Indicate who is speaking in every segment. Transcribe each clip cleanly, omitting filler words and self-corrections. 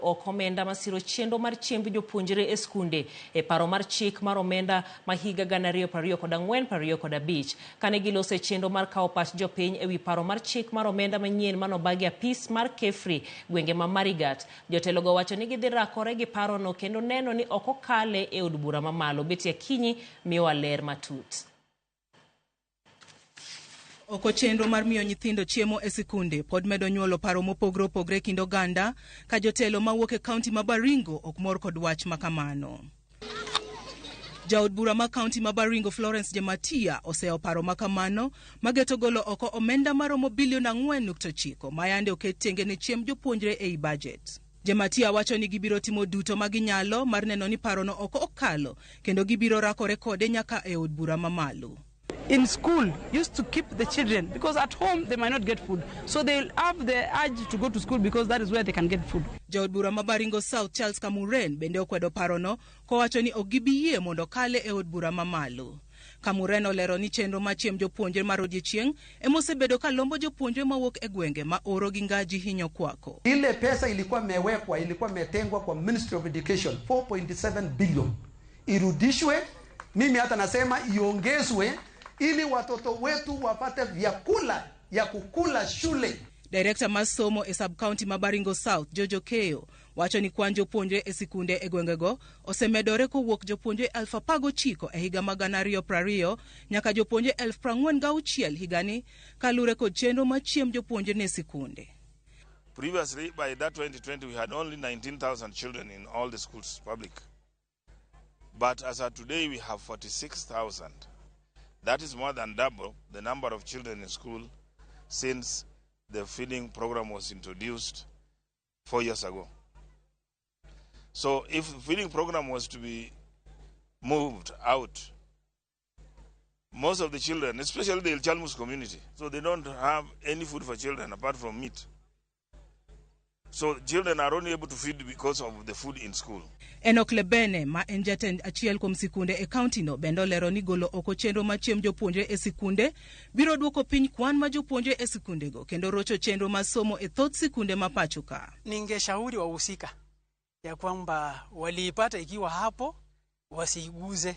Speaker 1: oko omenda masiro chenro mar chiemb jopuonjre e skunde e paro mar chik mar omenda ma higa 2024-2025. Kane giloso e chenro mar kawo pach jopiny ewi paro mar chik mar omenda manyien manobagi apis mar KEFRI gwenge ma Marigat, jotelogo wacho ni gidhi rakore gi parono kendo neno ni ok okale e od bura mamalo. Betty Akinyi miyowa ler matut.
Speaker 2: Oko chenro mar miyo nyithindo chiemo e sikunde pod medo nyuolo paro mopogore opogore e kind oganda ka jotelo mawuok e kaunti ma Baringo ok mor kod wach ma kamano. Jaod bura ma kaunti ma Baringo Florence Jematia oseyo paro ma kamano mageto golo oko omenda maromo bilion 4.9 ma yande oket tenge ne chiemb jopuonjre ei bajet. Jematia wacho ni gibiro timo duto ma ginyalo mar neno ni parono ok okalo kendo gibiro rakore kode nyaka e od bura mamalo.
Speaker 3: In school used to keep the children because at home they might not get food. So they'll have the urge to go to school because that is where they can get food.
Speaker 2: Jaod bura ma Baringo South Charles Kamuren bende okwedo parono kowacho ni ok gibi yie mondo kale e od bura mamalo. Kamuren olero ni chenro mar chiemb jopuonjre mar odiechieng' ema osebedo ka lombo jopuonjre mawuok e gwenge ma oro gi ngaji hinyo kwako.
Speaker 4: Ile pesa ilikuwa imewekwa, ilikuwa imetengwa kwa Ministry of Education 4.7 billion irudishwe. Mimi hata nasema iongezwe ili watoto wetu wapate vyakula ya kukula shule.
Speaker 2: Direkta mar somo e sub county ma Baringo South Jojo Keyo wacho ni kwan jopuonjre e sikunde e gwengego osemedore kowuok jopuonjre 19,000 e higa mag 2020 nyaka jopuonjre 46,000 higani kalure kod chenro mar chiemb jopuonjre ne sikunde.
Speaker 5: Previously, by that 2020, we had only 19,000 children in all the schools, public. But as of today, we have 46,000. That is more than double the number of children in school since the feeding program was introduced 4 years ago. So if the feeding program was to be moved out, most of the children, especially the Ilchalmus community, so they don't have any food for children apart from meat. So children are only able to feed because of the food in school.
Speaker 2: Enoch Lebene ma en jatend achiel kuom sikunde e kaunti no bende olero ni golo oko chenro mar chiemb jopuonjre e sikunde biro duoko piny kwan ma jopuonjre e sikundego kendo rocho chenro mar somo e thoth sikunde ma pacho ka.
Speaker 6: Ningeshauri wahusika ya kwamba waliipata ikiwa hapo wasiguze,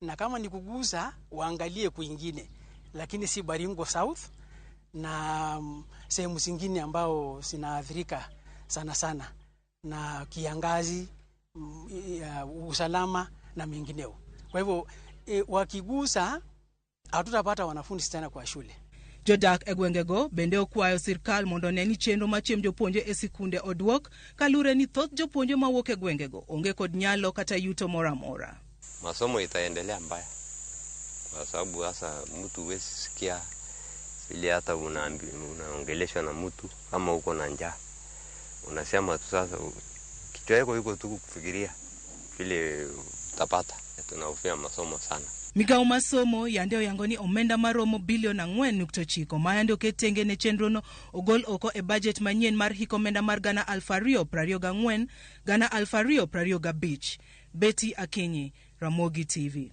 Speaker 6: na kama ni kuguza waangalie kwingine, lakini si Baringo South na sehemu zingine ambao zinaathirika sana sana na kiangazi, usalama na mengineo. Kwa hivyo wakigusa hatutapata wanafunzi tena kwa shule.
Speaker 2: Jodak e gwengego bende okwayo sirkal mondo one ni chenro mar chiemb jopuonjre e sikunde oduok kalure ni thoth jopuonjre mawuok e gwengego onge kod nyalo kata yuto moro amora.
Speaker 7: Masomo itaendelea mbaya kwa sababu sasa mtu huwezi sikia vile hata unaongeleshwa na mtu kama uko na njaa. Unasema tu sasa kichwa yako iko tu kufikiria vile utapata. Tunahofia masomo sana.
Speaker 2: Migawo mar somo yande oyango ni omenda maromo bilion 4.9 ma yande oket tenge ne chenrono ogol oko e bajet manyien mar hik omenda mar 2024 2025. Betty Akinyi, Ramogi TV.